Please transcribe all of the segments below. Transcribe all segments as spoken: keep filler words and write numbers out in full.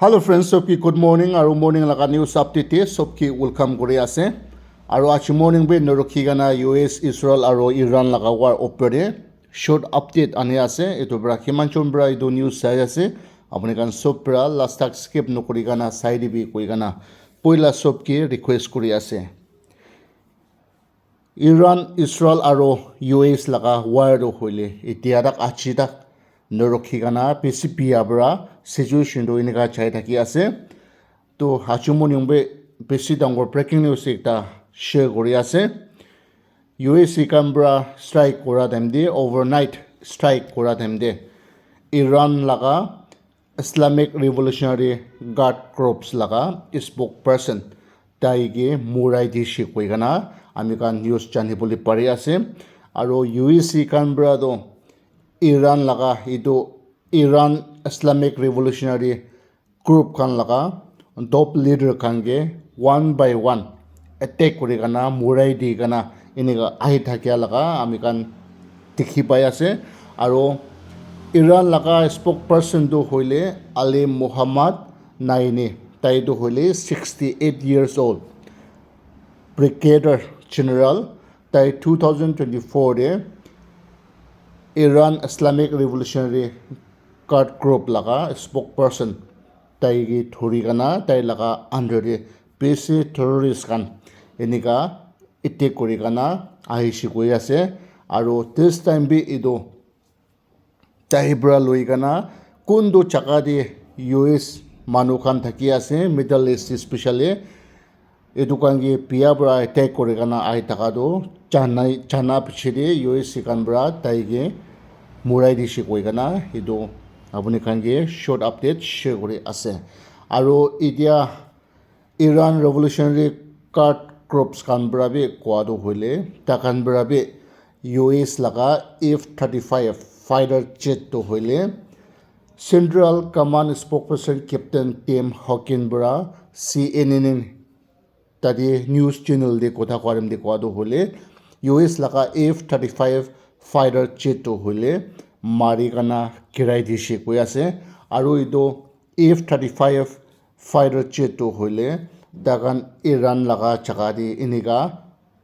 Hello friends, sob ki good morning aru morning laga news update te sob ki welcome kuri ase. Aru aji morning bi norokhi kana U S, Israel aru Iran laga war opor te short update ani ase. Etu para kiman jon para etu news sai ase, apni khan sob para last tak skip nokuri kana sai dibi koi kana poila sob ki request kuri ase. Iran, Israel aru U S laga war tu hoile etia tak aji tak norokhi kana bisi bia para situation tu enika jai thaki ase. Tu aji morning bi bisi dangor breaking news ekta share kuri ase. U S khan para strike kura time te, overnight strike kura time te, Iran laga Islamic Revolutionary Guard Corps laga spokesperson tai ke murai dishi koi kana ami khan news jani bole pari ase. Aru U S khan para tu Iran laga etu Iran Islamic Revolutionary group khan laga top leader khan ke one by one attack kuri kana murai di kana enika ahi thakia laga ami khan dikhi pai ase. Aru Iran laga spokesperson tu hoile Ali Muhammad Naini, tai tu hoile sixty eight years old, brigadier general. Tai two thousand twenty four te Iran Islamic Revolutionary Guard Group laga spokesperson tai ke thori kana tai laga under te bisi terrorist khan enika attack kuri kana ahishi koi ase. Aru this time bi etu tai para loi kana kuntu jaga te U S manu khan thaki ase, Middle East especially, etu khan ke bia para attack kuri kana ahi thaka tu jana, jana piche te U S khan para tai ke murai dishi koi kana etu apni khan ke short update share kuri ase. Aru etia Iran Revolutionary Guard Corps khan para bi koa tu hoile, tai khan para bi U S laga F thirty five fighter jet tu hoile, Central Command spokesperson Captain Tim Hawkin para C N N tate news channel te kotha koa time te koa tu hoile, U S laga F thirty five fighter jet tu hoile mari kana girai dishi koi ase. Aru etu F thirty five fighter jet tu hoile tai khan Iran laga jaga te enika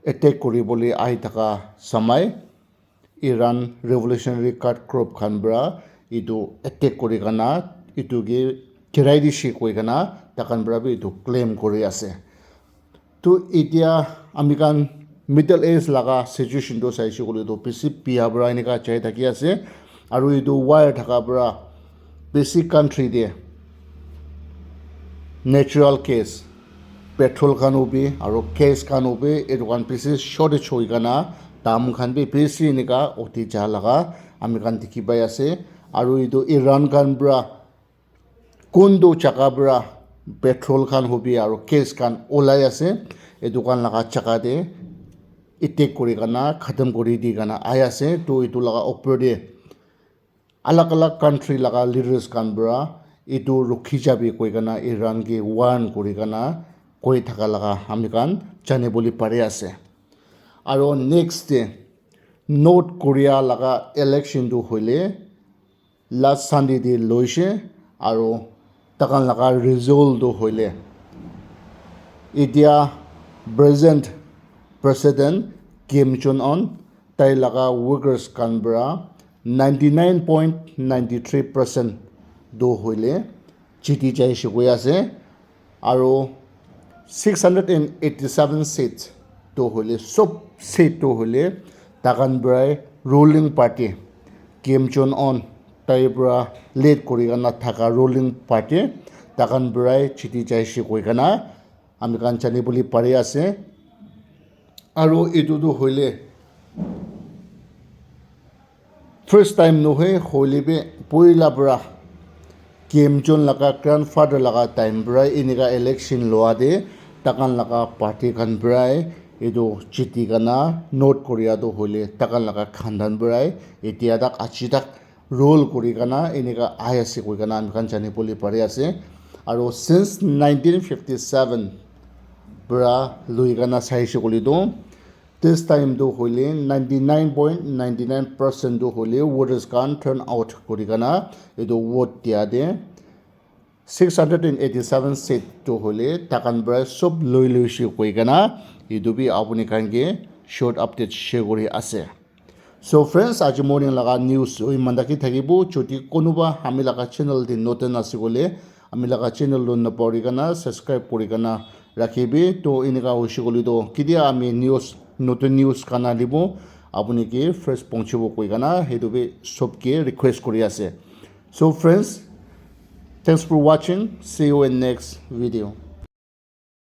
attack kuri bole ahi thaka samai Iran Revolutionary Guard Group khan para etu attack kuri kana etu ke girai dishi koi kana tai khan para bi etu claim kuri ase. Tu etia ami khan Middle East laga situation tu saishe koile tu bisi bia para enika jai thaki ase. Aru etu war thaka para bisi country te natural gas, petrol khan hobi aru gas khan hobi etu khan bisi shortage hoi kana dam khan bi bisi enika uthi ja laga ami khan dikhi pai ase. Aru etu Iran khan para kuntu jaga para petrol khan hobi aru gas khan ulai ase, etu khan laga jaga te attack kuri kana khatam kuri di kana ahi ase. Tu etu laga opor te alag alag country laga leaders khan para etu rukhi jabi koi kana Iran ke warn kuri kana koi thaka laga ami khan jani bole pari ase. Aru next te North Korea laga election tu hoile last Sunday te loise aru tai khan laga result tu hoile etia present president Kim Jong Un tai laga workers khan para ninety nine point ninety three percent tu hoile jiti jaise koi ase. Aru six hundred and eighty seven seats tu hoile sob seat tu hoile tai khan para ruling party Kim Jong Un tai para lead kuri kana thaka ruling party tai khan para jiti jaise koi kana ami khan jani bole pari ase. Aru etu tu hoile first time nohoi, hoile bi poila para Kim Jong laga grandfather laga time para enika election loa te tai khan laga party khan para etu jiti kana North Korea tu hoile tai khan laga khandan para etia tak aji tak rule kuri kana enika ahi ase koi kana ami khan jani bole pari ase. Aru since nineteen fifty seven para lui kana saise koile tu this time tu hoile ninety nine point ninety nine percent tu hoile voters khan turn out kuri kana etu vote dia te six hundred and eighty seven seat tu hoile takan para sob loi loise koi kana etu bi apuni khan ke short update share kuri ase. So friends, aji morning laga news tu iman taki thakibo. Jodi kunuba ami laga channel te notun ase koile, ami laga channel tu napahori kana subscribe kuri kana rakhibi. To enika hoise koile to ketia ami news, notun news kana dibo, apuni ke first pahunchibo koi kana hetu bi sob ke request kuri ase. So friends, thanks for watching. See you in next video.